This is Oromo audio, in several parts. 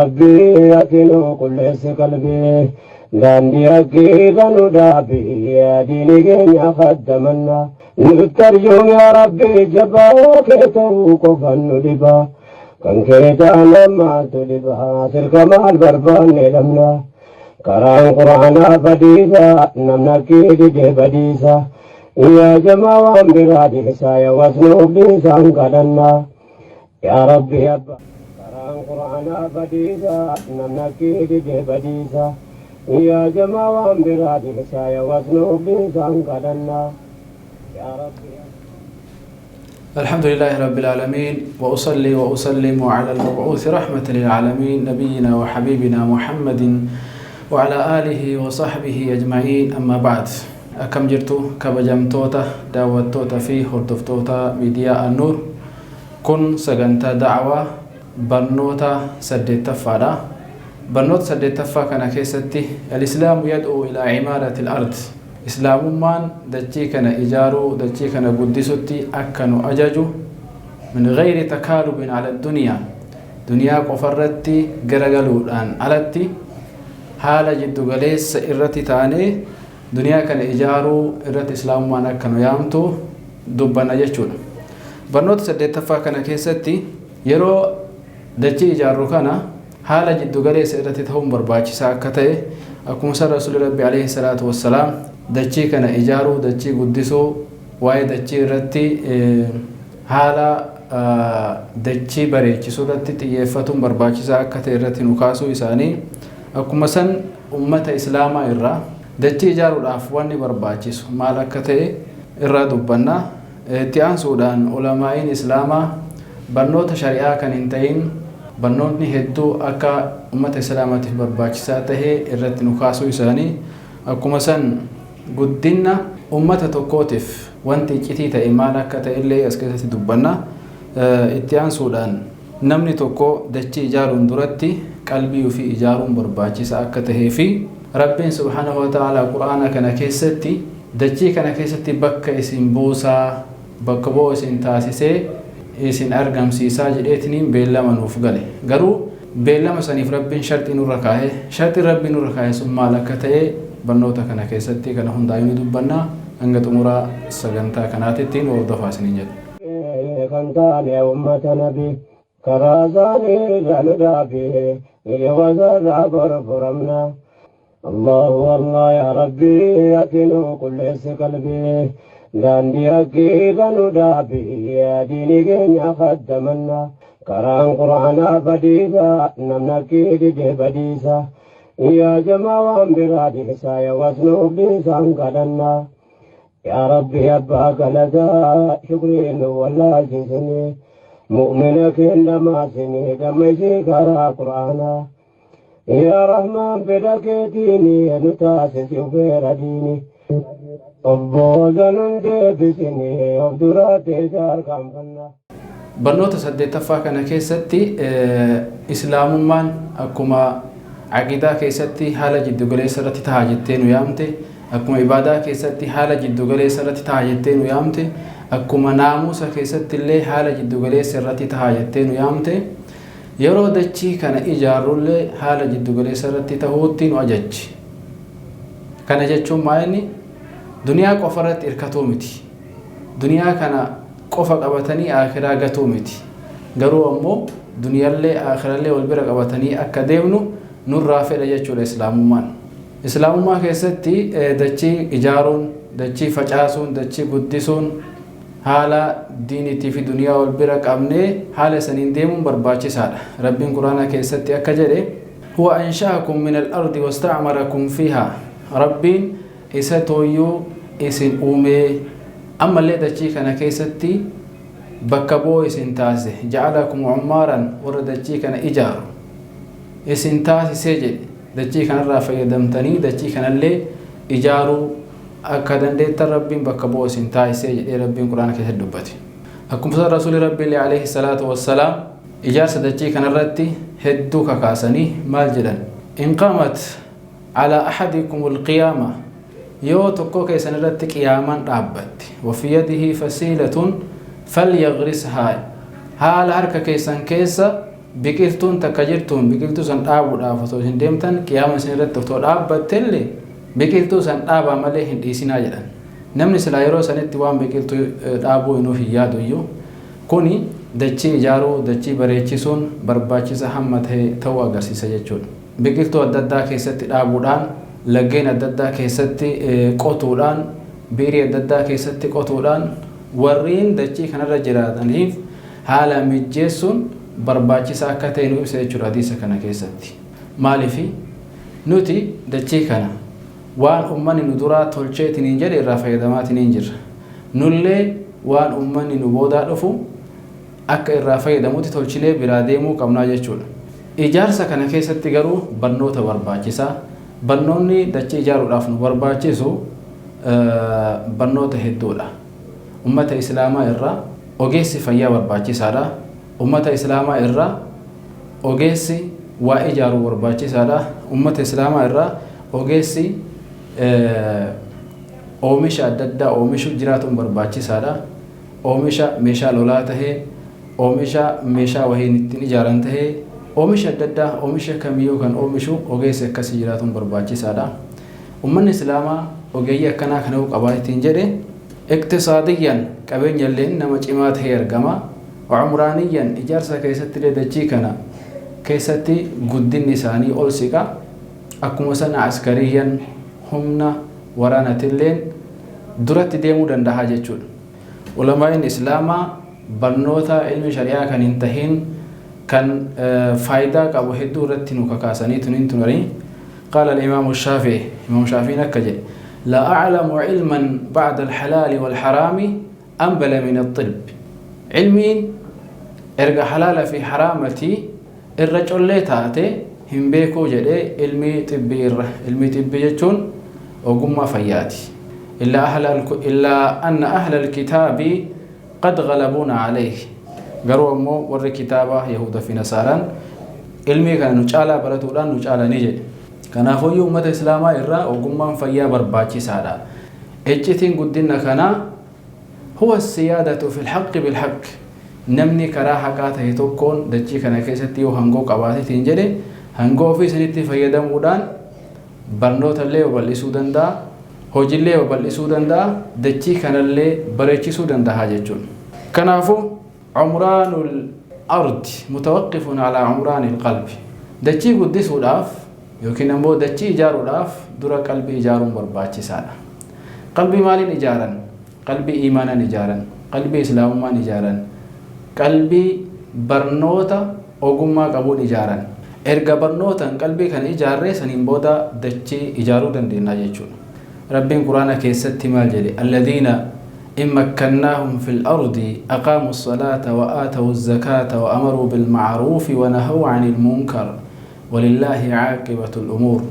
Rabbi ati nu qulleessi qalbii daandii haqqii nu dhaabi diini keenya kaddamanna nutti arjoom yaa Rabbi jabaa kee ta'uu qofan nu dhiba kan kee ta'an ammaatu dhiba sirka maal barbaanne dhabna karaan quraanaa badiisa namni akkii dide badiisa yaa jamaa waan biraa dhiisaa yaa wasnuuf dhiisaan kadhannaa yaa Rabbi abba karaan quraanaa badiisa namni akkii dide badiisa yaa jamaa waan biraa dhiisaa yaa wasnuuf dhiisaan kadhannaa yaa Rabbi. الحمد لله رب العالمين، وأصلي وأسلم على المبعوث رحمة للعالمين، نبينا وحبيبنا محمد وعلى آله وصحبه أجمعين، أما بعد. Akkam jirtu kabajamtoota daawwattoota fi hordoftoota miidiyaa Annuur? Kun sagantaa da'awaa barnoota saddeettaffaadha. Barnoota saddeettaffaa kana keessatti الإسلام يدعو إلى عمارة الأرض, islaamummaan dachii kana ijaaruu, dachii kana guddisutti akka nu ajaju, من غير تكالب على الدنيا, duniyaa qofarratti garagaluudhaan alatti haala jiddugaleessa irratti taanee duniyaa kana ijaaruu irratti islaamummaan akka nu yaamtu dubbanna jechuudha. Barnoota saddeettaffaa kana keessatti yeroo dachii ijaarru kana haala jiddugaleessa irratti ta'uun barbaachisaa akka ta'e, akkuma san rasuulli Rabbi عليه الصلاة والسلام dachii kana ijaaruu, dachii guddisuu, waa'ee dachii irratti haala dachii bareechisuu irratti xiyyeeffatuun barbaachisaa akka ta'e irratti nu kaasuu isaanii, akkuma san ummata islaamaa irraa dachii ijaaruudhaaf wanni barbaachisu maal akka ta'e irraa dubbanna. Itti aansuudhaan ulamaa'iin islaamaa barnoota shari'aa kan hin ta'in barnootni hedduu akka ummata islaamaatiif barbaachisaa ta'e irratti nu kaasuu isaanii, akkuma san guddina ummata tokkootiif wanti iccitii ta'e maal akka ta'e illee as keessatti dubbanna. Itti aansuudhaan namni tokko dachii ijaaruun duratti qalbii ofii ijaaruun barbaachisaa akka tahee fi Rabbiin سبحانه وتعالى quraana kana keessatti dachii kana keessatti bakka isin buusaa, bakka bu'oo isin taasisee isin argamsiisaa jedheetiniin beellama nuuf gale. Garuu beellama saniif Rabbiin sharxii nurra kaa'e. Sharxiin Rabbiin nurra kaa'e sun maal akka ta'e barnoota kana keessatti kana hundaayyuu ni dubbanna. Hanga xumuraa sagantaa kanaatitti nu hordofaa isiniin jedha. Kan taane ummata nabi karaa isaanii irra nu dhaabi wasarraa gorfuramna. الله الله يا ربي ati nu qulleessi qalbii daandii haqqii nu dhaabi diini keenya kaddamanna karaan quraanaa badiisa namni akkii dide badiisa yaa jamaa waan biraa dhiisaa yaa wasnuuf dhiisaan kadhanna yaa Rabbi abbaa galataa shukrii nu wallaalchisini mu'mina kenna maasini dammaisii karaa quraanaa yaa Rahmaan fedha keetiini nu taasisi ufeera diini obbooza nun deebisini of duraatti tarkaanfanna. Barnoota saddeettaffaa kana keessatti islaamummaan akkuma aqidaa keessatti haala jiddugaleessa irratti tahaa jettee nu yaamte, akkuma ibaadaa keessatti haala jiddugaleessa irratti tahaa jettee nu yaamte, akkuma naamusa keessatti illee haala jiddugaleessa irratti tahaa jettee nu yaamte, yeroo dachii kana ijaarrullee haala jiddugaleessa irratti tahuutti nu ajajji. Kana jechuun maa inni duniyaa qofa irratti hirkatuu miti. Duniyaa kana qofa qabatanii akhiraa gatuu miti. Garuu ammoo duniyaallee akhirallee wal bira qabatanii akka deemnu nurraa fedha jechuudha islaamummaan. Islaamummaa keessatti dachii ijaaruun, dachii facaasuun, dachii guddisuun haala diiniitii fi duniyaa wal bira qabnee haala saniin deemuun barbaachisaadha. Rabbiin quraana keessatti akka jedhe: هو أنشأكم من الأرض واستعمركم فيها. Rabbiin isa tooyyuu isin uumee ammallee dachii kana keessatti bakka bu'oo isin taasise. جعلكم عمارا, warra dachii kana ijaaru isin taasisee jedhe. Dachii kanarraa fayyadamtanii dachii kanallee ijaaruu akka dandeettan Rabbiin bakka bu'oo isin taasisee jedhee Rabbiin quraana keessatti dubbate. Akkuma rasuuli Rabbiillee عليه الصلاة والسلام ijaarsa dachii kanarratti hedduu kakaasanii maal jedhan? إن قامت على أحدكم القيامة, yoo tokko keessan irratti qiyaamaan dhaabbatti, وفي يده فسيلة فليغرسها, haala harka keessan keessa Biqiltuun takka jirtuun biqiltuu san dhaabuudhaaf osoo isin deemtan qiyaama isin irratti otoo dhaabbattellee biqiltuu san dhaabaa malee hin dhiisinaa jedhan. Namni silaa yeroo sanitti waan biqiltuu dhaabuu inuuf hin yaadu iyyuu. Kuni dachii ijaaruu, dachii bareechisuun barbaachisa hamma ta'e ta'uu agarsiisa jechuudha. Biqiltuu adda addaa keessatti dhaabuudhaan, laggeen adda addaa keessatti qotuudhaan, biirii adda addaa keessatti qotuudhaan warreen dachii kanarra jiraataniif haala mijjeessuun barbaachisaa akka ta'e nu ibsa jechuudha hadiisa kana keessatti. Maaliifi nuti dachii kana waan ummanni nu duraa tolcheetiniin jedhe irraa fayyadamaatiniin jirra. Nullee waan ummanni nu boodaa dhufu akka irraa fayyadamutti tolchinee biraa deemuu qabnaa jechuudha. Ijaarsa kana keessatti garuu barnoota barbaachisaa. Barnoonni dachii ijaaruudhaaf nu barbaachisu barnoota hedduudha. Ummata Islaamaa irraa ogeessi fayyaa barbaachisaadha. Ummata Islaamaa irraa ogeessi waa ijaaruu barbaachisaadha. Ummata Islaamaa irraa ogeessi oomisha adda addaa oomishuu jiraatuun barbaachisaadha. Oomisha meeshaa lolaa tahee, oomisha meeshaa wahiin ittiin ijaaran tahee, oomisha adda addaa oomisha kamiyyuu kan oomishu ogeessi akkasii jiraatuun barbaachisaadha. Ummanni Islaamaa ogeeyyii akkanaa kana yoo qabaate jedhe iqtisaadiyyan qabeenya illeen nama cimaa tahee argama. Cumraaniyyan ijaarsa keessatti illee dachii kana keessatti guddinni isaanii ol siqa. Akkuma sana askariyyan humna waraanatilleen duratti deemuu danda'a jechuudha. Ulamaa'in Islaamaa barnoota ilmi shari'aa kan hin tahin kan faayidaa qabu hedduu irratti nu kakaasanii tuniin turanii. قال الإمام الشافعي، إمام شافعي نكجي: لا أعلم علما بعد الحلال والحرام أنبل من الطب. علمين إرجع حلال في حرامتي الرجل اللي تاتي هم بيكو جدي علمي طبي علمي طبي جتون وقم فياتي إلا أن أهل الكتاب قد غلبونا عليه. قالوا أمو ور كتابة يهود في نصارى علمي كان نجعل برتولان نجعل نجي. Kanaafuu uummata Islaamaa irraa ogummaan fayyaa barbaachisaadha. Iccitiin guddina kanaa huwa siyaadatu fil haqqi bil haqq. Namni karaa haqaa ta'e tokkoon dachii kana keessatti yoo hangoo qabaateetiin jedhe hangoo ofii isinitti fayyadamuudhaan barnoota illee babal'isuu danda'a, hojiillee babal'isuu danda'a, dachii kanallee bareechisuu danda'a jechuudha. Kanaafuu cumraanul ardi mutawaqqifun alaa cumraanil qalbi. Dachii guddisuudhaaf yookiin ammoo dachii ijaaruudhaaf dura qalbii ijaaruun barbaachisaadha. Qalbii maaliin ijaaran? Qalbii iimaanaan ijaaran, qalbii islaamummaan ijaaran, qalbii barnoota ogummaa qabuun ijaaran. Erga barnootaan qalbii kana ijaarree saniin booda dachii ijaaruu dandeenya jechuudha. Rabbiin Quraana keessatti maal jedhe? Alladhiina in makkannaahum fil ardi aqaamu salaata wa aatawu zakaata wa amaruu bilma'ruufi wa nahaw anil munkar ولله عاقبة الأمور.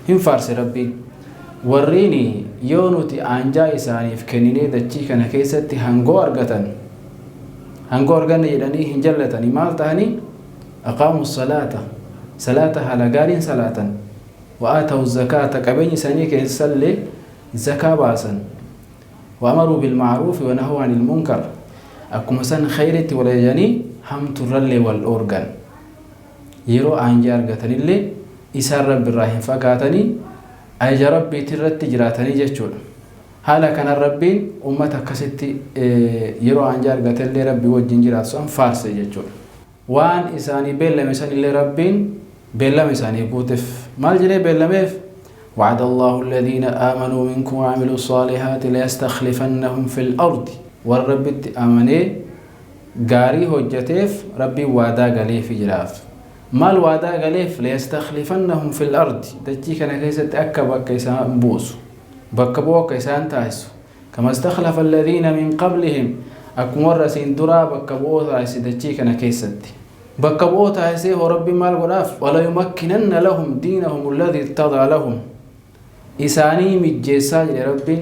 هم فارس ربي وريني يونتي أنجا إساني في كنيني دتشي كان كيستي هنغو أرغتن هنغو أرغن يدني هنجلتني مال تهني أقاموا الصلاة صلاة على قارين صلاة وآتوا الزكاة كبين ساني كيسلي زكاة باسا وأمروا بالمعروف ونهوا عن المنكر. أكما سن خيرتي ولا يجاني هم ترلي والأورغن yeroo aanjaa argatanillee isaan rabbi irraa hin fagaatanii ajaja rabbiitti irratti jiraatanii jechuudha. Haala kanaan rabbiin uummata akkasitti yeroo aanjaa argatanillee rabbi wajjin jiraatu san faarse jechuudha. Waan isaanii beellame sanillee rabbiin beellame isaanii guuteef. Maal jedhee beellameef? وعد الله الذين آمنوا منكم وعملوا الصالحات ليستخلفنهم في الأرض. والرب آمني غاري هجتيف ربي وادا غلي في جراف. مال وادا غليف ليستخلفنهم في الأرض. دتشي كان كيسة أكا كيسان بوسو بكبو كيسان تايسو كما استخلف الذين من قبلهم. أكمر سين درا بكبو تايسي دتشي كان كيسة بكبو تايسي هو ربي مال غلاف ولا يمكنن لهم دينهم الذي ارتضى لهم. إساني مجيسا لربي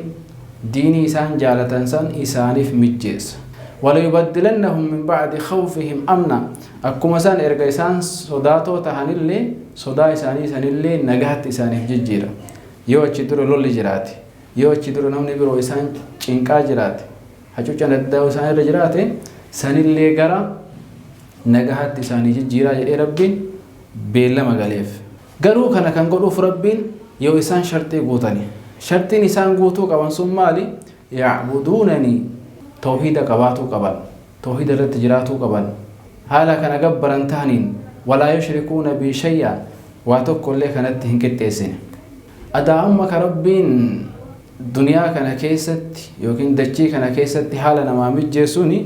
ديني إسان جالة إنسان إساني في مجيس ولا يبدلنهم من بعد خوفهم أمنا. أكما سان إرجع إسان صداتو تهانيلي صدا إساني إسانيلي نجات إساني في جيرة يو أشترو لولي جراتي يو أشترو نمني برو إسان چنكا جراتي هچو چند داو إسان رجراتي سانيلي غرا Nagahatti isaanii jijjiiraa jedhee Rabbiin beellama galeef. Garuu kana kan godhuuf Rabbiin yoo isaan sharxii guutani. Sharxiin isaan guutuu qaban sun maali? Yacbuduunanii, tawhiida qabaatuu qaban. Tawhiida irratti jiraatuu qaban. Haala kana gabbaran tahaniin, walaa yushrikuuna bii shay'a, waa tokko illee kanatti hin qixxeessine. Adaa amma ka Rabbiin duniyaa kana keessatti yookiin dachii kana keessatti haala namaa mijjeessuuni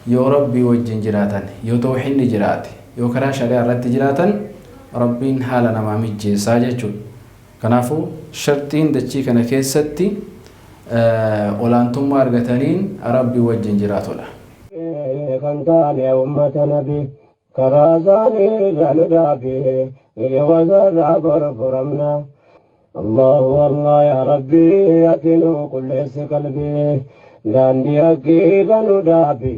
yoo Rabbii wajjin jiraatan, yoo tawhiidni jiraate, yoo karaa shari'aa irratti jiraatan, Rabbiin haala namaa mijjeessaa jechuudha. Kanaafuu sharxiin dachii kana keessatti olaantummaa argataniin Rabbii wajjin jiraatudha. Kan taane ummata nabi karaa isaanii irra nu dhaabi, wasarraa gorfuramna. Allahu Allah, yaa Rabbi, ati nu qulleessi qalbii, daandii haqqii nu dhaabi,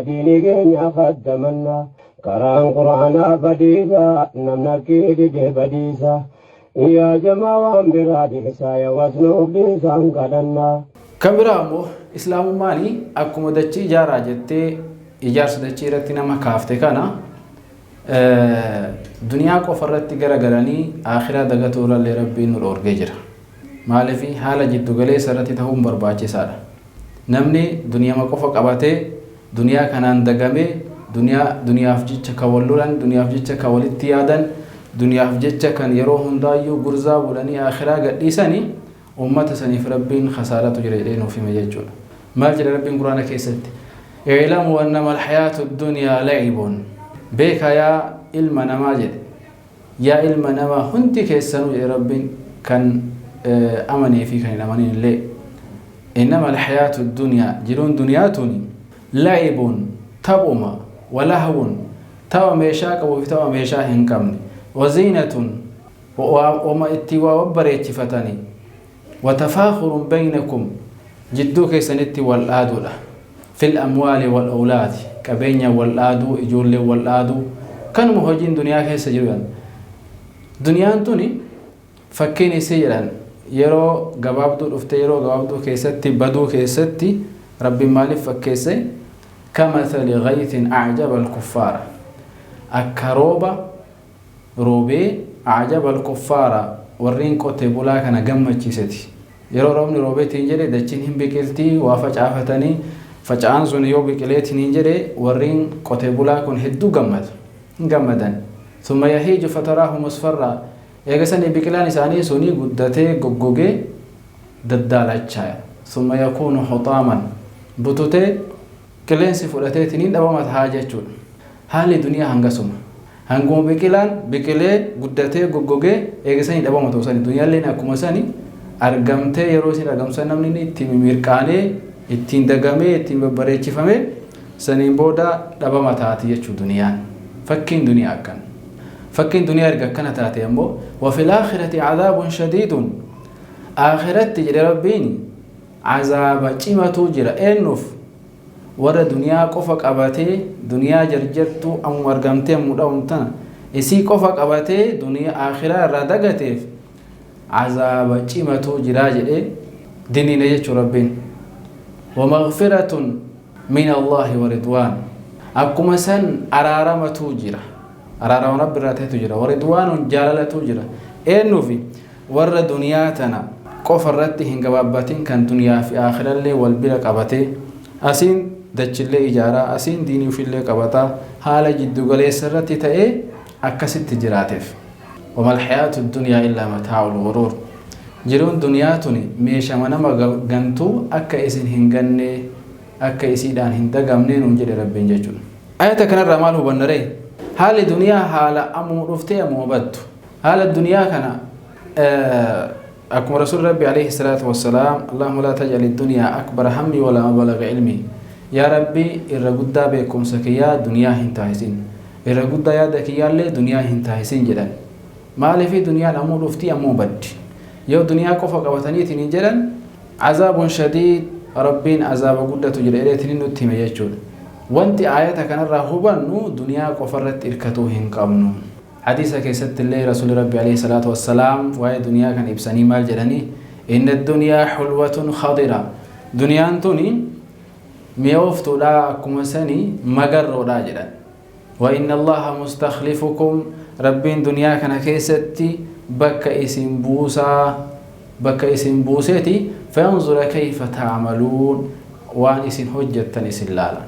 diinii keenya khaddamanna. Karaan Qur'aanaa badiisa, namni haqqii dide badiisa. Yaa jamaa, waan biraa dhiisaa, yaa wasnuuf dhiisaan kadhanna. Kan biraa immoo Islaamummaan akkuma dachii ijaaraa jettee ijaarsa dachii irratti nama kaafte kana, duniyaa qofa irratti garagalanii akhiraa dagatuu irrallee Rabbiin nu dhoorgee jira. Maaliif? Haala jiddu galeessa irratti ta'uun barbaachisaadha. Namni duniyaama qofa qabatee duniyaa kanaan dagamee, duniyaa duniyaaf jecha kan wal lolan, duniyaaf jecha kan walitti yaadan, duniyaaf jecha kan yeroo hundaayyuu gurzaa bulanii akhiraa gadhiisanii, ummata saniif Rabbiin khasaaratu jira jedhee nuuf hime jechuudha. Maal jedha Rabbiin Quraana keessatti? اعلموا أنما الحياة الدنيا لعب, beeka yaa ilma namaa jedhe, yaa ilma namaa hundi keessanuu jedhe Rabbiin, kan amanii fi kan hin amanin illee. إنما الحياة الدنيا, jiruun duniyaa tuni, لعب, taphuma, ولهو, tapha meeshaa qabuu fi tapha meeshaa hin qabne, وزينة, wama itti waa babbareechifatanii, وتفاخر بينكم, jidduu keessanitti wal dhaaduudha, في الأموال والأولاد, qabeenya wal dhaaduu, ijoollee wal dhaaduu, kanuma hojiin duniyaa keessa jiru. Duniyaan tuni fakkiin isii jedhan yeroo gabaabduu dhufte, yeroo gabaabduu keessatti baduu keessatti Rabbiin maaliif fakkeesse? كمثل غيث أعجب الكفار, akka rooba roobee, أعجب الكفار, warreen qote bulaa kana gammachiiseti. Yeroo roobni roobeetiin jedhe dachiin hin biqiltii, waa facaafatanii, faca'aan sun yoo biqileetiin hin jedhe warreen qote bulaa kun hedduu gammadu, hin gammadan. ثم يهيج فتراه مصفرا, eegasanii biqilaan isaanii sunii guddatee goggogee daddaalachaa, ثم يكون حطاما, bututee qilleensi fudhateetiniin dhabama tahaa jechuudha. Haalli duniyaa hangasuma, hanguma biqilaan biqilee guddatee goggogee eegasanii dhabama ta'uu sani, duniyaalleen akkuma sani argamtee yeroo isin argamsan namni itti mirqaanee, ittiin dagamee, ittiin babbareechifamee, saniin booda dhabama taati jechuu duniyaan. Fakkiin duniyaa akkan. Fakkiin duniyaa erga akkana taate ammoo, وفي الآخرة عذاب شديد, aakiratti jedhe Rabbiin azaaba cimatu jira. Eenyuuf? Warra duniyaa qofa qabatee, duniyaa jarjartuu ammuma argamtee ammuma dhawamtana isii qofa qabatee duniyaa aakiraa irraa dagateef azaaba cimatu jira jedhee diniine jechuu Rabbiin. ومغفرة من الله ورضوان, akkuma san araaramatu jira, araarama Rabbi irraa ta'etu jira, ورضوان, jaalalatu jira. Eenyuufi? Warra duniyaa tana qofa irratti hin gabaabbatin, kan duniyaa fi aakhirallee wal bira qabatee, asiin dachillee ijaaraa, asiin diinii ofillee qabataa, haala jiddugaleessa irratti ta'ee akkasitti jiraateef. وما الحياة الدنيا إلا متاع الغرور, jiruun duniyaa tuni meeshama nama gantuu, akka isin hin ganne, akka isiidhaan hin dagamne nuun jedhe Rabbiin jechuudha. Ayata kanarraa maal hubanna ree? Haalli duniyaa haala ammuma dhuftee ammuma baddu. Haala duniyaa kana akkuma Rasuul Rabbi عليه الصلاة والسلام, اللهم لا تجعل الدنيا أكبر همي ولا مبلغ علمي, yaa Rabbi, irra guddaa beekumsa kiyyaa duniyaa hin taasisin, irra guddaa yaada kiyyaallee duniyaa hin taasisin jedhan. Maaliifi? Duniyaan ammuu dhuftii ammuu baddi. Yoo duniyaa qofa qabataniitiin hin jedhan, عذاب شديد, Rabbiin azaaba guddatu jira jedheetiin nutti hime jechuudha. Wanti aayata kanarraa hubannu, duniyaa qofa irratti hirkatuu hin qabnu. Hadiisa keessatti illee Rasuulli Rabbi عليه الصلاة والسلام waa'ee duniyaa kan ibsanii maal jedhanii? إن الدنيا حلوة خضرة, duniyaan tuni mi'ooftuudha, akkuma sanii magarroodha jedhan. Wa inna Allaha mustakhlifukum, Rabbiin duniyaa kana keessatti bakka isin buusaa, bakka isin buuseeti, fayanzura kayfa ta'maluun, waan isin hojjettan isin laala.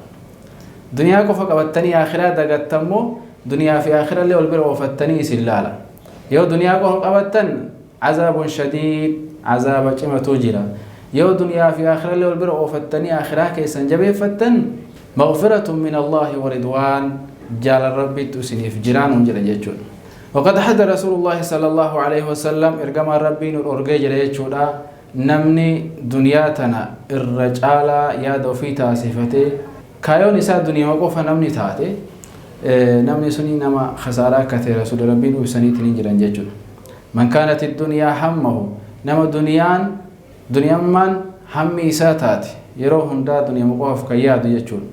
Duniyaa qofa qabattanii akhiraa dagattammoo, duniyaa fi akhirallee wal bira oofattanii isin laala. Yoo duniyaa qofa qabattan azaabun shadiid, azaaba cimatu jira. Yoo duniyaa fi akhirallee wal bira oofattanii akhiraa keessan jabeeffattan, maghfiratun min Allaahi wa ridwaan, jaalala Rabbiitu isiniif jiraan hun jedha jechuudha. Waqad hada Rasuulullaahi sallallahu alaihi wasallam, ergamaan Rabbii nu dhorgee jira jechuudha. Namni duniyaa tana irra caalaa yaada ofii taasifatee kaayoon isaa duniyaa qofa namni taate, namni suni nama khasaaraa akka ta'e Rasuula Rabbiin ibsaniitiin hin jiran jechuudha. Man kaanat duniyaa hammahu, nama duniyaan duniyammaan hammi isaa taate, yeroo hundaa duniyaa qofaaf kan yaadu jechuudha.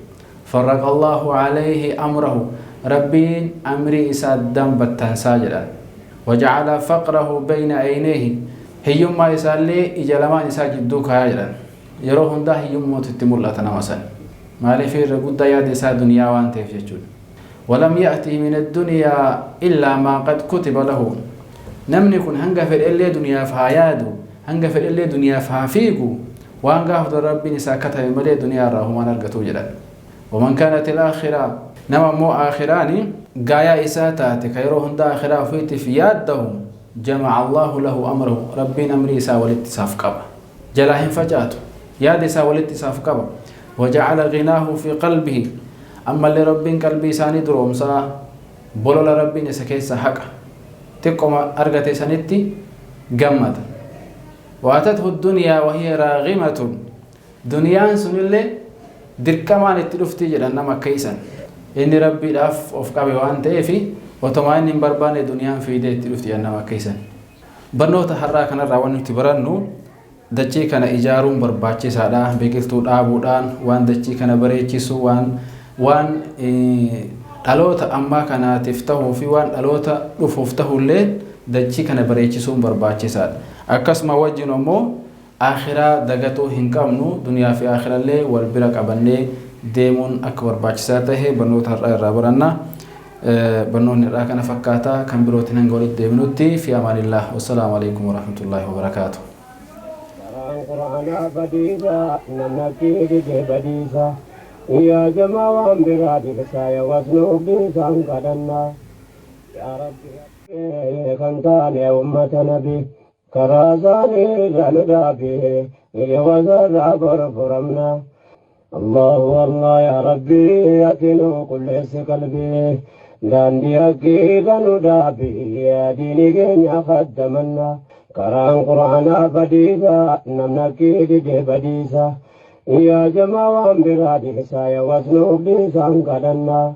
Farraqa Allahu alayhi amrahu, Rabbiin amrii isaa addaan battansaa jedhan. Waja'ala faqrahu bayna aynayhi, hiyyummaa isaallee ija lamaan isaa jidduu kaayaa jedhan. Yeroo hundaa hiyyummaatu itti mul'ata nama san. Maaliif? Irra guddaa yaada isaa duniyaa waan ta'eef jechuudha. Walam ya'tihi min addunyaa illaa maa qad kutiba lahu. Namni kun hanga fedhellee duniyaaf haa yaadu, hanga fedhellee duniyaaf haa fiigu, waan gaafa dura Rabbiin isaa katabe malee duniyaa irraa homaan argatu jedhan. Waman kaanat al-aakhira, nama immoo aakhiraani gaayaa isaa taate, ka yeroo hundaa aakhiraa ofiitiif yaaddahu, jama'a Allahu lahu amrahu, Rabbiin amrii isaa walitti isaaf qaba. Jalaa hin facaatu. Yaada isaa walitti isaaf qaba. Waja'ala ghinaahu fi qalbihi, ammallee Rabbiin qalbii isaanii duroomsaa, bolola Rabbiin isa keessa haqa. Xiqqoma argate sanitti gammada. Waatathu duniyaa wahiya raagimatun, duniyaan sunillee dirqamaan itti dhufti jedhan nama akka isan. Inni Rabbiidhaaf of qabe waan ta'eef otomaa inni hin barbaanne duniyaan fiidee itti dhufti jedhan nama akka isan. Barnoota har'aa kanarraa waan nuti barannu, dachii kana ijaaruun barbaachisaadha. Biqiltuu dhaabuudhaan waan dachii kana bareechisu, waan dhaloota ammaa kanaatiif tahuu fi waan dhaloota dhufuuf tahullee dachii kana bareechisuun barbaachisaadha. Akkasuma wajjin immoo akhiraa dagatuu hin qabnu, duniyaa fi akhirallee wal bira qabannee deemuun akka barbaachisaa tahe barnoota har'aa irraa baranna. Barnoonni irraa kana fakkaata. Kan birootiin hanga walitti deebinutti fi amaanillah. Wassalaamu alaikum warahmatullaahi wabarakaatu. Karaan Qur'aanaa badiisa, namni dide badiisa. Yaa jamaa, waan biraa dhirsaa, yaa wasnuuf dhiisaan kadhannaa. Yaa Rabbi, kan taane ummata nabi, karaa isaanii irra nu dhaabi, wasarraa gorfuramna. Allahu Allah, yaa Rabbi, ati nu qulleessi qalbii, daandii hakkiirra nu dhaabi, diinii keenya khaddamanna. Karaan Qur'aanaa badiisa, namni akkii dide badiisa. Yaa jamaa, waan biraa dhiisaa, yaa wasnuuf dhiisaan kadhannaa.